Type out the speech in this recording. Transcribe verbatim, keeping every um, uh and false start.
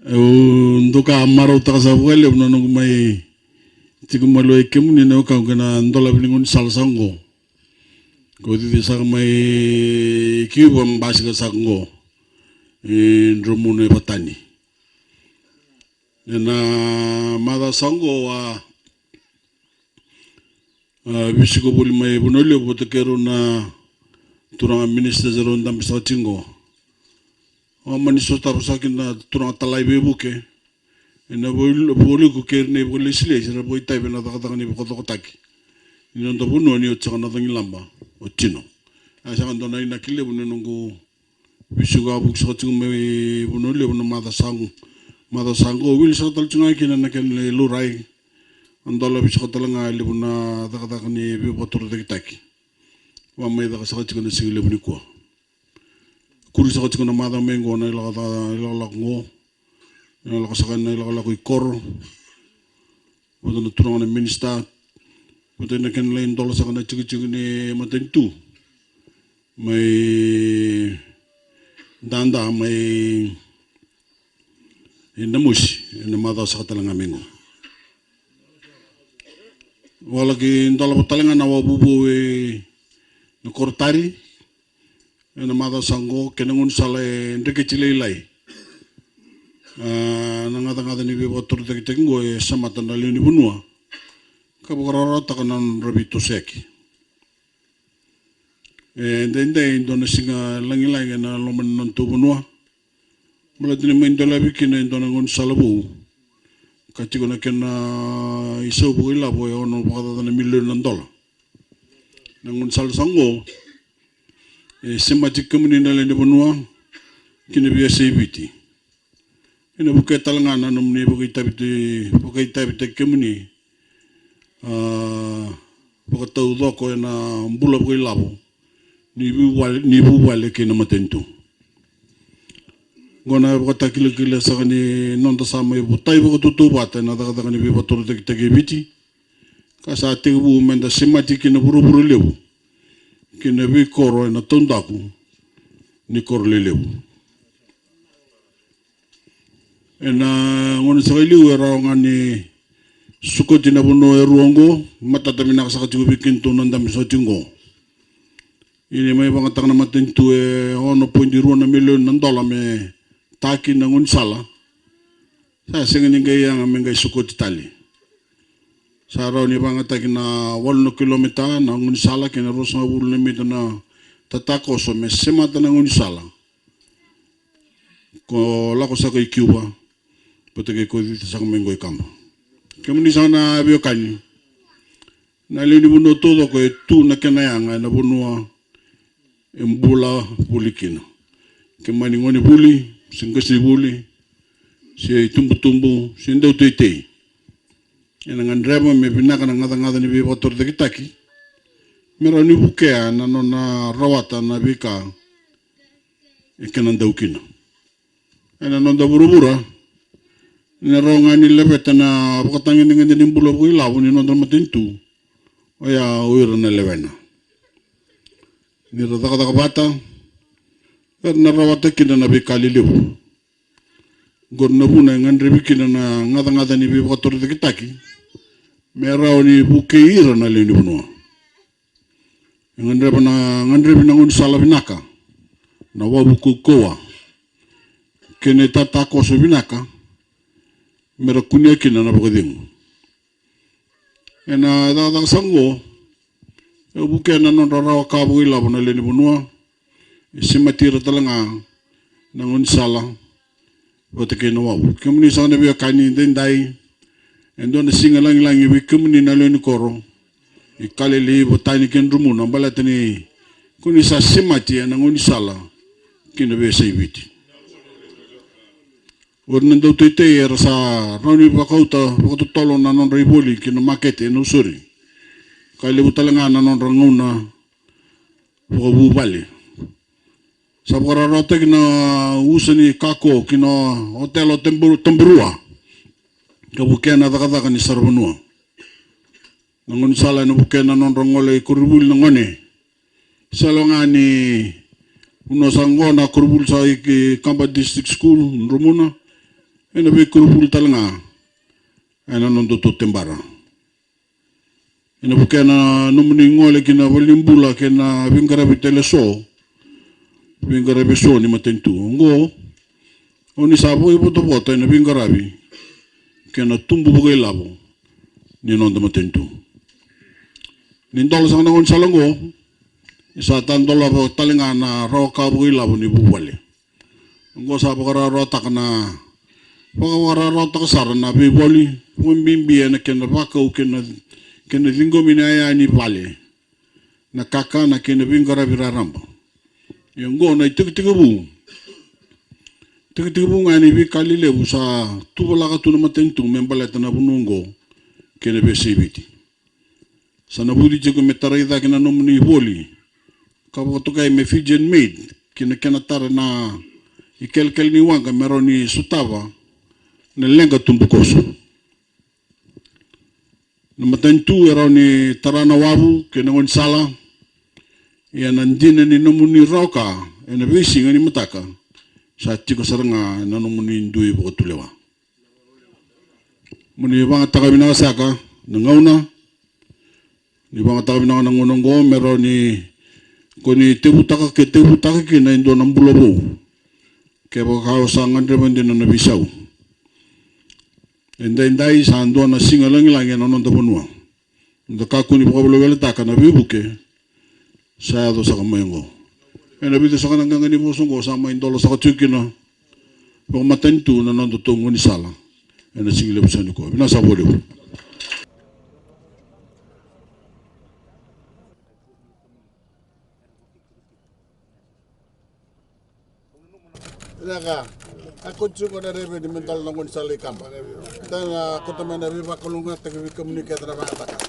Au doka marautaka saka vakalevu na noqu mai tiko maliwai kemuni na wekaqu ena dolavi ni gaunisala saka oqo. Ko cici saka mai Kiuva, basika saka oqo e Dromuna e Vatani. Ena macawa saka oqo a a, veisiko voli mai Vanua Levu vata kei rau na turaga ministers erau dabe saka tiko qo. Au mani sotava saka kina na turaga talai veivuke ena voli-, voliku kei ira na ivakalesilesi era vakaitavi ena cakacaka ni vakacokotaki ni noda vanua ni oti saka na cagilaba o Tino. A saka dua na inaki levu ni noqu veisiko a vuki saka tiko mai Vanua Levu na macawa saka oqo. Macawa saka oqo wili saka tale tiko ga kina na kena lai laurai. A dolavi saka tale ga e levu na cakacaka ni veivakatorocaketaki. Va mai caka saka tiko na siga levu nikua. Kuri saka tiko na macawa mai oqo na ilaka-, ilakolako oqo. Na lako saka na ilakolako i koro. Vata na turaga na minisita. Vata na kena lai dola saka na tikotiko ni matanitu mai Dada mai Namosi ena macawa saka tale ga mai oqo. Au laki dolava tale ga na wavu vou ena Korotari ena macawa saka oqo kei na gaunisala e Dreketi Lailai. A, na gacagaca ni veivakatorocaketaki oqo e semata na lewe ni vanua ka vakarawarawataka na nodra veitosoyaki. E daidai e dua na siga lagilagi ena loma ni nodatou vanua. Baleta ni mai dolavi kina e dua na gaunisala vou ka tiko na kena isau vakailavo e ono vakacaca na milioni na dola. Na gaunisala saka oqo e semati kemuni na lewe ni vanua ki na veiyasai Viti. Ena vukea tale ga na nomuni vakaitavitaki, vakaitavitaki kemuni, a, vakataucoko ena bula vakailavo ni vuvale, ni vuvale kei na matanitu. Oqo na ivakatakilakila saka ni noda sa mai votai vakatautauvata ena cakacaka ni veivakatorocaketaki e Viti. Ka sa tekivu meda semati ki na vuravura levu ki na veikoro ena taudaku ni koro lelevu. Ena gauna saka i liu e rawa ga ni sukoti na vanua e rua oqo, matata vinaka saka tiko vei kedatou na dabe saka tiko oqo. Ia ni mai vakayagataka na matanitu e ono poidi rua na milioni na dola me taki na gaunisala. Sa sega ni qai yaga me qai sukoti tale. Sa rawa ni vakayagataki na walu na kilomita na gaunisala kei na ruasagavulu na mita na tatakoso me semata na gaunisala. Ko lako saka i Kiuva, vata kei ko cici saka mai qo i Kaba. Kemuni saka na veiwekani, na lewe ni vanua taucoko e tu na kena yaga ena vanua e bula voli kina. Ke mani gone vuli, se qasenivuli, se itubutubu, se dauteitei. Ena gadreva me vinaka na gacagaca ni veivakatorocaketaki me rawa ni vukea na nona rawata na veika e kena dau kina. Ena noda vuravura, ni rawa ga ni laveta na vakatagedegede ni bula vakailavo ni noda matanitu, oya o ira na lewena. Ni ra cakacaka vata, era na rawata kina na veika lelevu. Oqori na vuna e gadrevi kina na gacagaca ni veivakatorocaketaki me rawa ni vukei ira na lewe ni vanua. E gadreva na, gadrevi na gaunisala vinaka, na wavu kaukauwa kei na itatakoso vinaka me ra kunea kina na vakacegu. Ena cakacaka saka oqo e vukea na nodra rawa ka vakailavo na lewe ni vanua. E semati ira tale ga na gaunisala vata kei na wavu. Kemuni saka na veiwekani, daidai e dua na siga lagilagi vei kemuni na lewe ni koro i Kalelei, Vatani kei Dromuna, baleta ni ko ni sa semati ena gaunisala ki na veiyasai Viti. Ori na dauteitei era sa rawa ni vakauta vakatotolo na nodra ivoli ki na makete e Nausori. Ka levu tale ga na nodra gauna vakavuvale. Sa vakararawataki na usa ni kako ki na otela o Tabaru-, Tabarua ka vukea na cakacaka ni saravanua. Na gaunisala ena vukea na nodra gole i koronivuli na gone. Sala ga ni vanua sa oqo na koronivuli sa i Kaba District School, Dromuna. ena veikoronivuli tale ga ena noda totebara. Ena vukea na nomuni gole ki na valenibula kei na veiqaravi tale eso, veiqaravi eso ni matanitu. Oqo, o ni sa vakaivotavota ena veiqaravi kei na tubu vakailavo ni noda matanitu. Ni dola saka na gaunisala oqo, ni sa ta dola tale ga na rawa ka vakailavo ni vuvale. Oqo sa vakarawarawataka na, vakavakarawarawataka sara na veivoli, vakabibi ena kena vakau kei na, kei na ciqomi ni yaya ni vale, na kakana kei na veiqaravi raraba. Ia oqo na itekitekivu, itekitekivu ga ni veika lelevu sa tuvalaka tu na matanitu me baleta na vanua oqo kei na veiyasai Viti. Sa na vuci tiko me tarai cake na nomuni voli ka vakatokai me Fijian Made, kei na kena tara na ikelekele ni waqa me rawa ni sotava na leqa tubukoso. Na matanitu e rawa ni tara na wavu kei na gaunisala, ia na dina ni nomuni rawa ka ena veisiga ni mataka sa tiko sara ga na nomuni dui vakatulewa. Mo ni vagataka vinaka saka na gauna, ni vagataka vinaka na gauna oqo me rawa ni ko ni tevutaka ke tevutaka kina e dua na bula vou. Kevaka o sa gadreva dina na veisau, e daidai sa dua na siga lagilagi ena noda vanua. Da kakua ni vakaveleveletaka na veivuke sa yaco saka mai oqo. Ena vica saka na qaqa ni vosa oqo sa mai dola saka tiko kina vakamatanitu na noda tou gaunisala ena siga levu saka nikua. Vinaka saka vakalevu. Vinaka. A koti tiko na reveni me dola na gaunisala i Kaba. Tana kota mai na veivakalougatataki vei kemuni kece na vagataka.